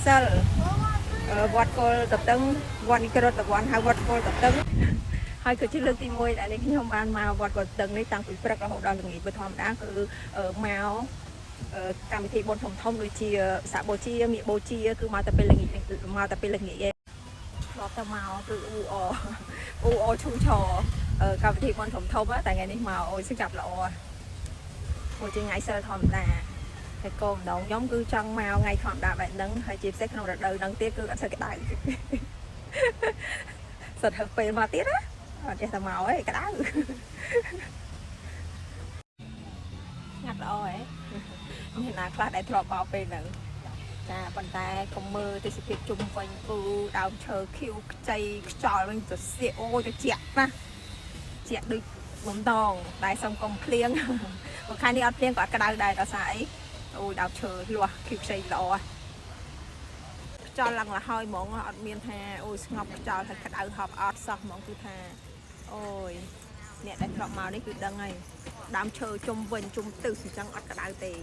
សីលវត្តគោលតទឹងវត្តនិក្រតវ័នហៅវត្តគោលតទឹងហើយគឺជាលើកទី1ដែលនេះខ្ញុំបានមកវត្តគោលតទឹងនេះតាំងពីព្រឹករហូតដល់ល្ងាចបើធម្មតាគឺមកកម្មវិធីបុណ្យធំធំដូចជាសាបូជាមាបូជាគឺមកតែពេលល្ងាចមកតែពេលល្ងាចឯងធ្លាប់តែមកគឺអ៊ូអអ៊ូអឈូឆកម្មវិធីបុណ្យធំធំតែថ្ងៃនេះមកអូយស្ងាត់ល្អព្រោះជាថ្ងៃសិលធម្មតា ហើយកូនម្ដងខ្ញុំគឺចង់មកថ្ងៃធម្មតាបែបហ្នឹងហើយជាពិសេសក្នុងរដូវហ្នឹងទៀតគឺអត់សូវក្តៅ សិតហើពេលមកទៀតណាអត់ចេះតែមកអីក្តៅ ងាត់ល្អហ៎មានណាខ្លះដែលធ្លាប់មកពេលហ្នឹងចាប៉ុន្តែកុំមើលទេសភាពជុំវិញគឺដើមឈើខៀវខ្ចីខ្យល់វិញទៅសៀកអូយទៅជាក់ណាស់ជាក់ដូចបំដងតែសុំកុំភ្លៀង បើខែនេះអត់ភ្លៀងក៏អត់ក្តៅដែរដោយសារអីអូយដើមឈើលាស់ខៀវខ្ចីល្អហ៎ខ្យល់ឡើងលហើយហ្មងអត់មានថាអូយស្ងប់ខ្យល់ហើយក្តៅហប់អត់សោះហ្មងគឺថាអូយអ្នកដែលធ្លាប់មកនេះគឺដឹងហើយដើមឈើជុំវិញជុំទិសអញ្ចឹងអត់ក្តៅទេ។